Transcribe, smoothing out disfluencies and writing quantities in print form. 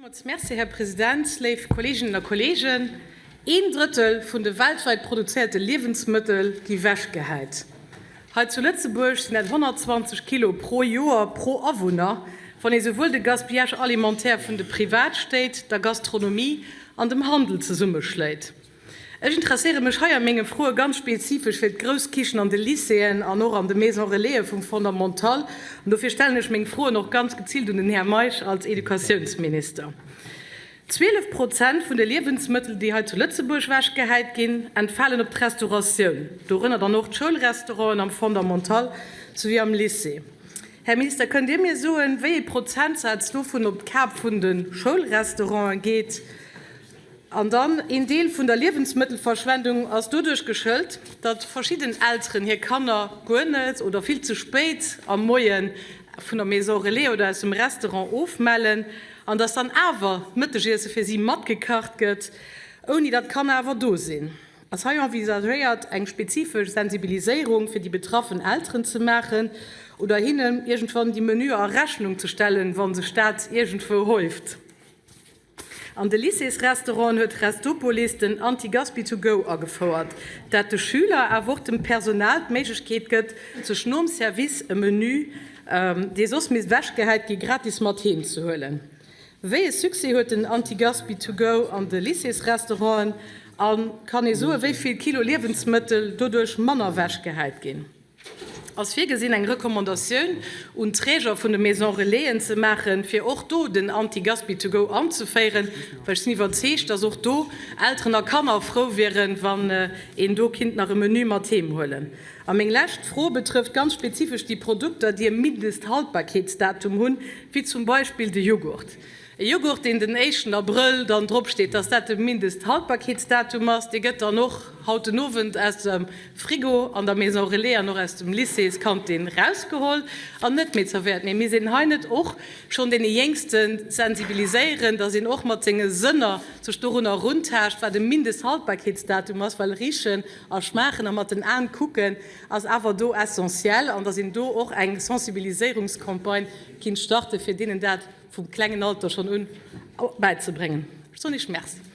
Villmools Merci, Här President. Léif Kolleeginnen a Kolleegen, een Drëttel vun de weltwäit produzéierte Liewensmëttel gi wechgehäit. Hei zu Lëtzebuerg sinn dat 120 Kilo pro Joer pro Awunner, wann ee souwuel de Gaspillage alimentaire vun de Privatstéit, der Gastronomie an dem Handel zesummeschléit. Ech interesséiere mech hei a menge Froe ganz spezifesch fir d'Grousskichen an de Lycéeën an och an de Maisons Relaisen vum Fondamental. An dofir stellen ech meng Froen och ganz geziilt un den Här Meisch als Educatiounsminister. 12 Prozent vun de Liewensmëttel, déi hei zu Lëtzebuerg wechgehäit ginn, entfalen op d'Restauratioun, dorënner dann och d'Schoulrestauranten am Fondamental souwéi am Lycée. Här Minister, kënnt Dir mir soen, wéi ee Prozentsaz dovun op d'Kap vun de Schoulrestauranten geet? An dann, een Deel vun der Liewensmëttelverschwendung ass doduerch geschëlt, datt verschidden Elteren hir Kanner guer net oder vill ze spéit am Moie vun der Maison Relais oder aus dem Restaurant ofmellen an datt dann awer d'Mëttegiesse fir si matgekacht gëtt, ouni datt d'Kanner awer do sinn. Ass hei envisagéiert, eng spezifesch Sensibiliséierung fir déi betraffen Elteren ze maachen oder hinnen iergendwann déi Menüer a Rechnung ze stellen, wa sech dat iergendwou häuft? An de Lycéesrestauranten huet Restopolis den Anti-Gaspi to go agefouert, dat de Schüler, awer och dem Personal d'Méiglechkeet gëtt, sech nom Service e Menü, dee soss misst ewechgehäit gi, gratis mat heem ze huelen. Wéi e Succès huet den Anti-Gaspi to go an de Lycéesrestauranten a kann ee soe wéi vill Kilo Liewensmëttel doduerch manner ewechgehäit ginn? Ass virgesinn, eng Recommandatioun un d'Träger vun de Maisons Relaisen ze maachen, fir och do den Anti-Gaspi to go anzeféieren? Well ech sinn iwwerzeegt, dass och do Elteren a Kanner frou wieren, wann een do kinnt nach e Menü mat heem huelen. A meng lescht Fro betrëfft ganz spezifesch déi Produkter, déi e Mindesthaltbarkeetsdatum hunn, wéi zum Beispill de Jughurt. E Jughurt, deen den éischten Abrëll dann drop steet, dass dat de Mindesthaltbarkeetsdatum ass, dee gëtt dann och haut den Owend aus dem Frigo an der Maison Relais an och aus dem Lycéeskantin rausgeholl an net méi zerwéiert. Mee misst een hei net och schonn deene Jéngste sensibiliséieren, dass een och mat senge Sënner sech dorunner eruntaascht, wat e Mindesthaltbarkeetsdatum ass, well richen a schmaachen a mat den Aen kucken ass awer do essentiell, an dass een do och eng Sensibiliséierungscampagne kinnt starte fir deenen dat vum klengen Alter schonn un bäizebréngen. Ech soen Iech Merci.